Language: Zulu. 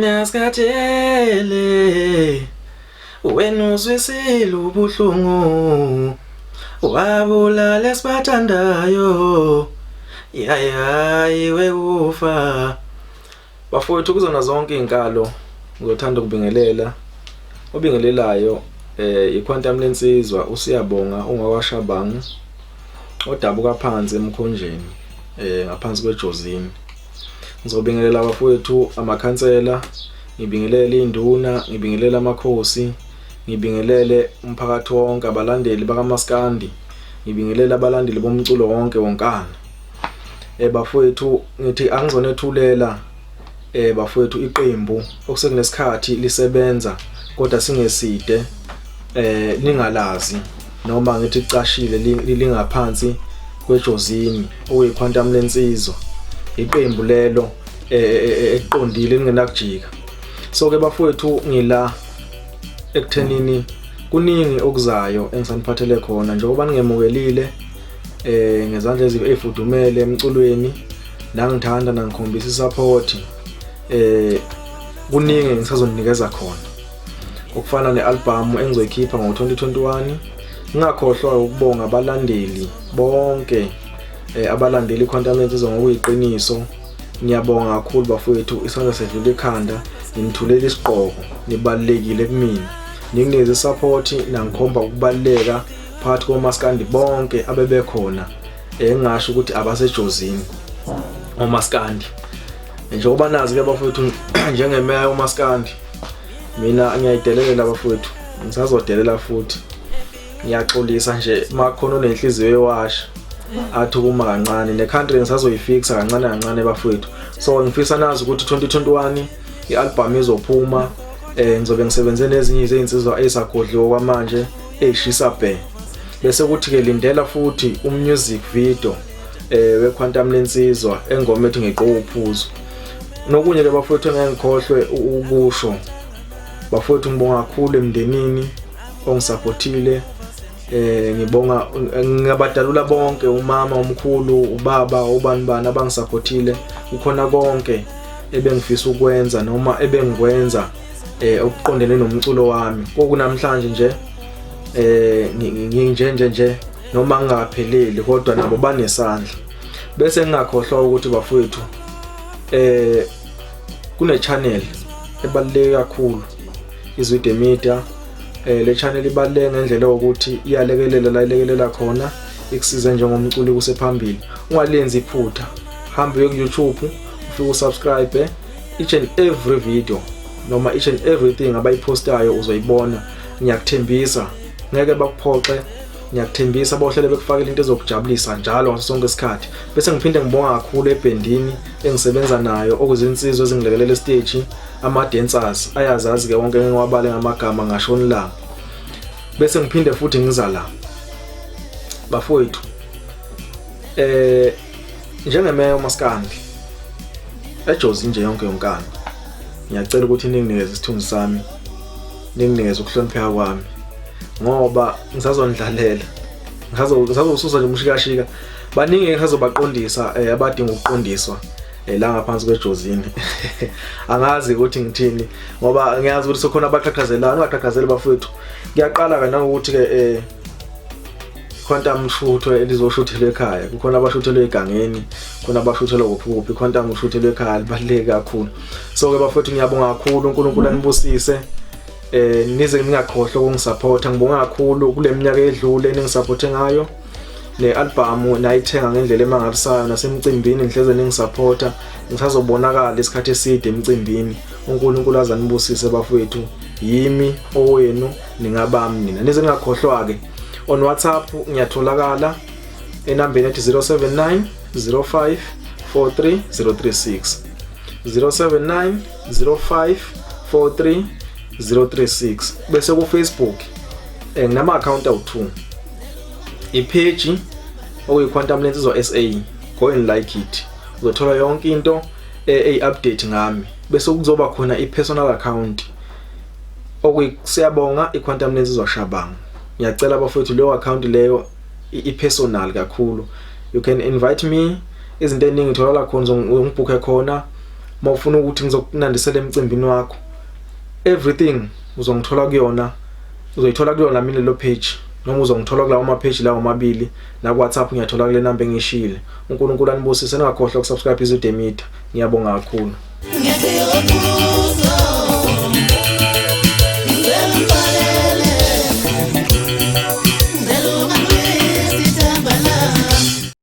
Thina sikhathele, wena uzwisile ubuhlungu, wabulala esibathandayo, yayayi wekufa. Bafowethu, kuzona zonke izinkalo ngizothanda ukubingelela obingelelayo iQuantum lensizwa uSiyabonga ungakwaShabangu odabuka phansi eMkhonjeni ngaphansi kweJozini. Ngizobingelela abafowethu amakhansela, ngibingelele induna, ngibingelele amakhosi, ngibingelele umphakathi wonke, abalandeli bakaMaskandi, ngibingelele abalandeli bomculo wonke wonkana. Bafowethu, ngithi angizonethulela bafowethu iqembu okusekunesikhathi lisebenza kodwa singeside ningalazi, noma ngithi cashile lingaphansi kweJozini, okuyiQuantum lensizwa, iqembu lelo eqondile lingenakujika. So ke bafowethu, ngila ekuthenini kuningi okuzayo engisaniphathele khona njengoba ningemukelile ngezandla ezifudumele emculweni, nangithanda, nangikhombisa isupport. Kuningi ngisazonikeza khona okufana nealbum engizoyikhipha ngo-2021. Ngingakhohlwa ukubonga abalandeli bonke abalandeli iQuantum Lensizwa ngokuyiqiniso. Ngiyabonga kakhulu bafowethu, isandla sedlula ikhanda, nginithulela isigqoko, nibalulekile kumina, ninginikeze isupport, nangikhomba ukubaluleka phakathi komaskandi bonke abebekhona, engingasho ukuthi abaseJozini omaskandi. Njengoba nazi ke bafowethu, njengemeya yomaskandi, mina ngiyayidelelela bafowethu, ngisazodelela futhi. Ngiyaxolisa nje makhona onenhliziyo ewasha athi ukuma kancane, ne-country ngisazoyifixa kancane kancane bafowethu. So ngifisa nazi ukuthi 2021 i-album izophuma, ngizobe ngisebenze nezinye izinsizwa ezisagodliwe kwamanje eyishisa bhe. Bese kuthi ke lindela futhi umusic video weQuantum lensizwa engoma ethi Ngiqoka Uphuzo. Nokunye ke bafowethu engeke ngikhohlwe ukusho bafowethu, ngibonga kakhulu emndenini ongisupportile. Ngibonga, ngingabadalula bonke, umama, umkhulu, ubaba, ubani bani abangisupportile kukhona konke ebengifisa ukwenza noma ebengikwenza okuqondene nomculo wami. Kokunamhlanje nje nginje nje nje noma ngingapheleli, kodwa nabo banesandla. Bese ngingakhohlwa ukuthi bafowethu kune channel ebaluleke kakhulu, Izwide Media. Le channel ibaluleke ngendlela yokuthi iyalekelela la ilekelela khona, ikusize njengomculi kusephambili. Ungalenzi iphutha, hamba uye ku YouTube, ufike usubscribe each and every video noma each and everything abayiphostayo, uzoyibona. Ngiyakuthembisa ngeke bakuphoxe, ngiyakuthembisa bohlele bekufakela into ezokujabulisa njalo ngaso sonke isikhathi. Bese ngiphinde ngibonga kakhulu ebhendini engisebenza nayo, okuzinsizwa ezingilekelela estage, ama-dancers ayazazi-ke wonke, ngiwabale ngamagama ngashona ilanga. Bese ngiphinde futhi ngiza la bafowethu, njengemeya umaskandi eJozi nje yonke yonkana, ngiyacela ukuthi ninginikeze isithunzi sami, ninginikeze ukuhlonipheka kwami, ngoba ngisazondlalela, ngisazosusa nje umshikashika. Baningi engisazobaqondisa abadinga ukuqondiswa la ngaphansi kweJozini. Angazi ukuthi ngithini ngoba ngiyazi ukuthi sokhona abaqhaqhazelayo. Ningaqhaqhazeli bafowethu. Kuyaqala ke nangokuthi ke Quantum shutho elizoshuthelwa ekhaya, kukhona abashuthelwe egangeni, khona abashuthelwa kuphi kuphi. Quantum ushuthelwe ekhaya libaluleke kakhulu. So ke bafowethu, ngiyabonga kakhulu, uNkulunkulu anibusise. Nize ningakhohlwa ukungisupporta. Ngibonga kakhulu kule minyaka edlule ningisupporte ngayo, le album nayithenga ngendlela emangalisayo, nasemcimbini ngihleze ningisupporta. Ngisazobonakala isikhathi eside emcimbini. uNkulunkulu azanibusise bafowethu, yimi owenu, ningabami nina. Nize ningakhohlwa ke, on WhatsApp ngiyatholakala enambeni ethi 079 05 43 036, 079 05 43 036. Bese ku Facebook nginama account awu2, ipage okuyi Quantum Lensizwa SA, go and like it, uzothola yonke into eyi-update ngami. Bese kuzoba khona i-personal account okuyiSiyabonga iQuantum Lensizwa Shabangu. Ngiyacela bafowethu, leyo account leyo i-personal kakhulu, you can invite me, izinto eziningi ngitholakala khona, ungibhukhe khona. Mawufuna ukuthi ngizokunandisela emcimbini wakho, everything uzongithola kuyona, uzoyithola kuyona mina lelo page, noma uzongithola kulawo ma page lawo mabili, na ku WhatsApp ngiyathola kule number engishile. UNkulunkulu anibusise, ningakhohlwa ukusubscribe Izwi Media. Ngiyabonga kakhulu.